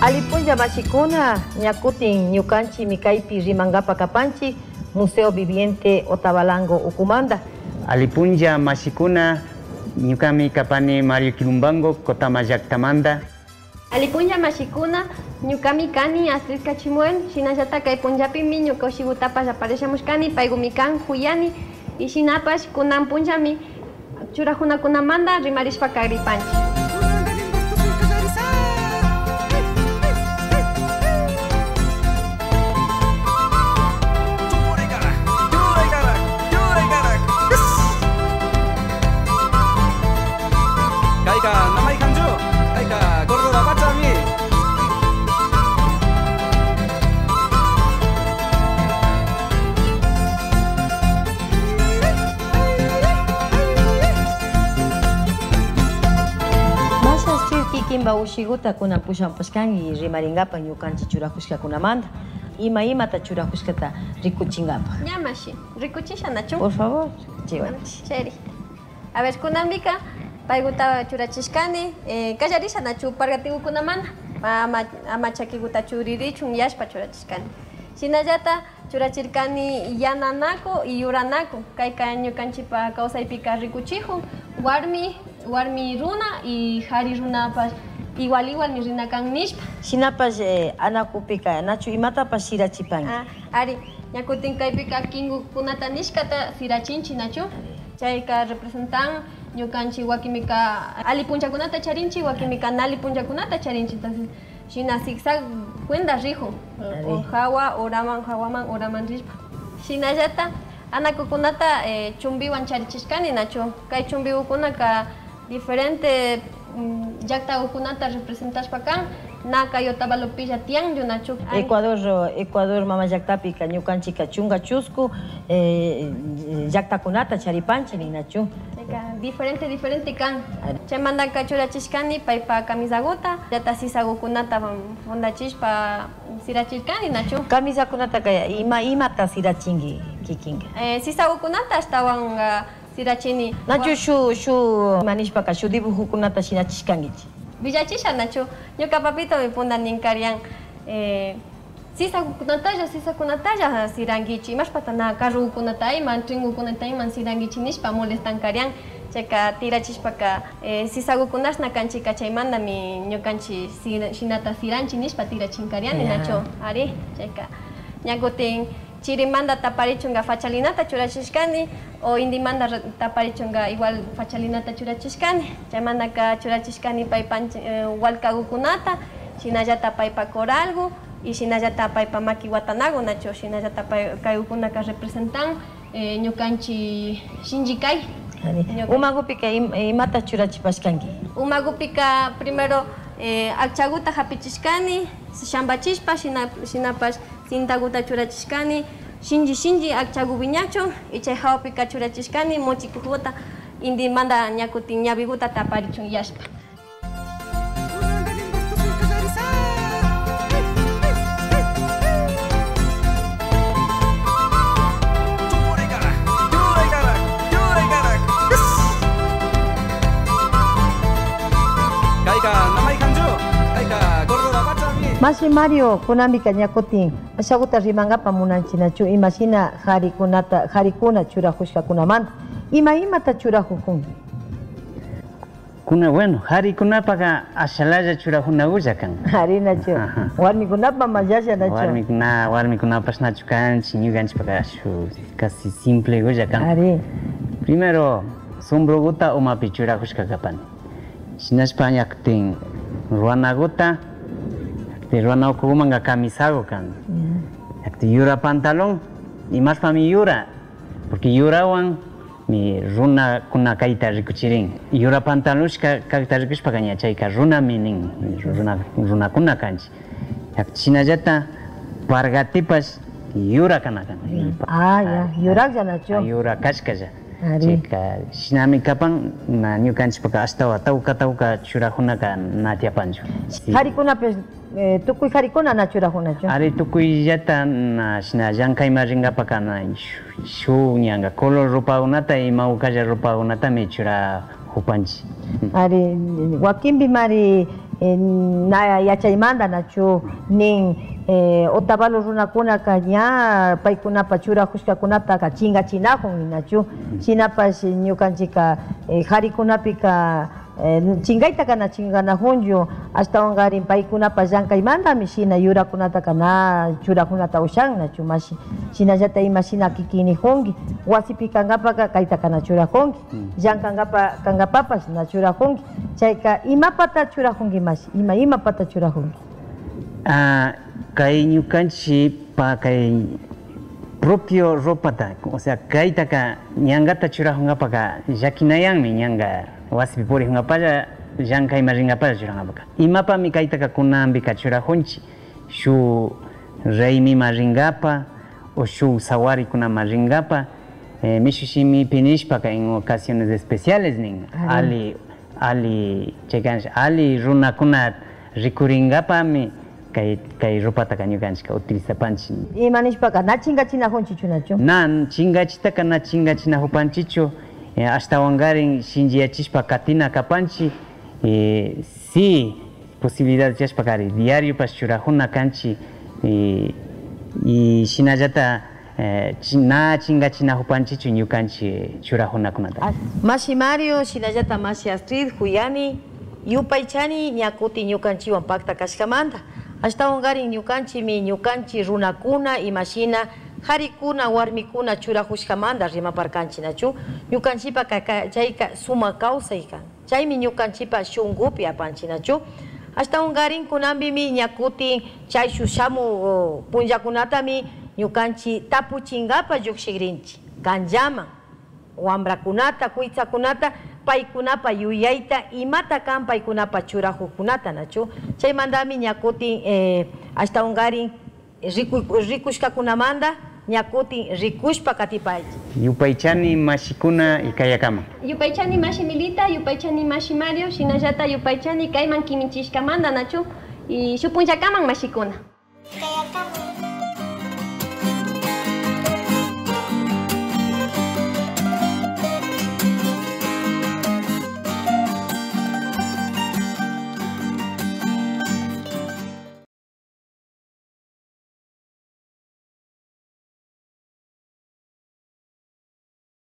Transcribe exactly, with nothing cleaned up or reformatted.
Alli punlla mashikuna, ña kutin ñukanchimi kaypi rimankapa kapanchik Museo Viviente Otabalango ukumanta. Alli punlla mashikuna, ñukami kapani Mario Quilumbango, Cotama llaktamanta. Alli punlla mashikuna, ñukami kani Astrid Cachimuel, shinallata kay punllapimi ñuka ushikutapash aparishamushkani, paykumi kan Kuyani, y shinapash kunan punllami churakunakunamanta rimarishpa kagripanchik. Kayka nanay kanchu, kayka Córdoba pachami. Masha Astrid kikinpa ushikuta kunan pushamushkanki rimarinkapak ñukanchik churakushkakunamanta, ima imata churakushkata rikuchinkapak. Ña mashi, rikuchisha nachu? Por favor, rikuchiwanchik. Chayri. A ver, kunanpika paykuta churachishkani, eh, kallarisha nachu pargatikukunamanta, ama, ama chakikuta churirichun yashpa churachishkani. Shinallata churachirkani yananaku y yuranaku. Kayka ñukanchikpa kawsaypika rikuchikun warmi, warmi runa y kari runapash igual igualmi rina kan nishpa. Shinapash, eh, anakupika nachu imatapash sirachipanki? Ah, ari, ña kutin kaypika kinkukunata nishkata sirachinchik nachu? Ari. Chayka representan ñukanchik wakinmika alli punllakunata charinchik, wakinmika na alli punllakunata charinchik. Entonces, shina zigzag cuenta rikun, o, ari, o hawa, oraman, hawaman, oraman rishpa. Shinallata anakukunata, eh, chumbiwan charichishkani nachu. Kay chumbikukunaka diferente, mm, llaktakukunata representashpa kan, na kay Otavalopilla tiyanchu nachu. Ecuador, Ecuador mama llaktapika ñukanchikka chunka chusku, eh, llaktakunata charipanchik nin nachu. Chayka diferente, diferente kan. Ari. Chaymantaka churachishkani paypa camisakuta, llata sisakukunata fundachishpa sirachirkani nachu. Camisakunataka ima, imata sirachinki kikinka? Eh, sisakukunata ashtawanka sirachini. Nachu shuk, shuk ima nishpaka shuk dibujokunata sirachishkankichik? Willachisha nachu. Ñuka papitomi punta nin karian, eh, sisakukunatalla, sisakunatalla sirankichik, imashpata na carrokukunata ima, trenkukunata ima sirankichik nishpa molestan karian. Chayka tikrachishpaka, eh, sisakukunashna kanchikka chaymantami ñukanchik sira-, shinata siranchik nishpa tikrachin kariani nachu. Ari, chayka ña kutin chirimanta taparichunka fachalinata churachishkani, o indimanta re-, taparichunka igual fachalinata churachishkani. Chaymantaka churachishkani paypa, eh, walkakukunata, shinallata paypa coralku, y shinallata paypa maki watanaku nachu, shinallata pay, kaykunaka representan, eh, ñukanchik shinchi kay. Ari. Ñuka- Umakupika im-, imata churachipashkanki? Umakupika primero, eh, akchakuta hapichishkani, shambachishpa, shina-, shinapash cintakuta churachishkani, shinchi shinchi akchaku wiñachun, y chay hawapika churachishkani muchikukuta, indimanta ña kutin ñawikuta taparichun yashpa. Kayka nanay kanchu, kayka Córdoba pachami. Mashi Mario, kunanpika ña kutin ashakuta rimankapa munanchik nachu, imashina karikunata, karikuna churakushkakunamanta, ima imata churakukunki? Kuna, bueno, karikunapaka ashalalla churakunakulla kan. Ari nachu. Ajá. Warmikunapa mallalla nachu. Warmikuna, warmikunapash nachu kanchik, ñukanchikpaka shuk casi simplekulla kan. Ari. Primero, sombrokuta umapi churakushka kapani. Shinashpa ña kutin ruwanakuta, ña kutin ruwanakukumanka camisaku kan. Ya. Ña kutin yura pantalón, imashpami yura, porque yurawan mi runakuna kayta rikuchirin. Yura pantalonshka kakta rikushpaka ña chayka runami nin, runa, runakuna kanchik. Shinallata pargatipash yura kana kan. Ah, ya, ah, yuraklla nachu? Ah, yura kashkalla. Ari. Chayka shinami kapan, na ñukanchikpaka ashtawan tawka tawka churakunaka na tiyapanchu. Sí. Karikunapash, eh, tukuy karikuna na churakunachu? Ari, tukuyllata na shina llankayman rinkapaka na shu-, shuk ñanka color ropakunata, ima ukalla ropakunatami churakupanchik. Ari, wakinpimari, eh, na yachaymanta nachu nin, eh, Otavalo runakunaka ña paykunapa churajushkakunataka chinkachinajun nachu. Shinapash ñukanchika, eh, jarikunapika, eh, chinkaytaka na chinkanajunchu, ashtawankarin paykunapa llankaymantami shina yurakunataka na churajunata ushan nachu mashi. Shinallata imashina kikin nijunki, wasipi kankapaka kaytaka na churajunki, llankankapa kankapapash na churajunki. Chayka imapata churajunki mashi, ima imapata churajunki? Ah, kay ñukanchikpa kay propio ropata, o sea, kaytaka ñankata churajunkapaka llakinayanmi, ñanka wasipi purijunkapalla, llankayman rinkapalla churankapaka. Imapami kaytaka kunanpika churajunchik? Shuk raymiman rinkapa o shuk sawarikunaman rinkapa, eh, mishu shimipi nishpaka en ocasiones especiales nin. Alli, alli, chaykanchik alli runakuna rikurinkapami kay, kay ropataka ñukanchikka utilizapanchik. Ima nishpaka na chinkachinajunchikchu nachu? Na chinkachitaka na chinkachinajupanchikchu, eh, ashtawankarin shinchiyachishpa katina kapanchik, eh, sí, posibilidad chashpakari diariopash churajuna kanchik, y, y shinallata, eh, chi- na chinkachinajupanchikchu ñukanchik churajunakunata. Mashi Mario, shinallata mashi Astrid, juyani, yupaychani ña kutin ñukanchikwan pakta kashkamanta. Ashtawankarin ñukanchikmi ñukanchik runakuna imashina jarikuna, warmikuna churajushkamanta rimaparkanchik nachu. Ñukanchikpaka ka- chayka sumak kawsay kan. Chaymi ñukanchikpa shunkupi apanchik nachu. Ashtawankarin kunanpimi ña kutin chay shuk shamuk, o, punllakunatami ñukanchik tapuchinkapa llukshikrinchik kanllaman, wambrakunata, kuytsakunata, paykunapa yuyayta, imata kan paykunapa churajukunata nachu. Chaymantami ña kutin, eh, ashtawankarin riku- rikushkakunamanta ña kutin rikushpa katipaychik. Yupaychani mashikuna y kayakaman. Yupaychani mashi Milita, yupaychani mashi Mario, shinallata yupaychani kayman kiminchishkamanta nachu, y shuk punllakaman mashikuna.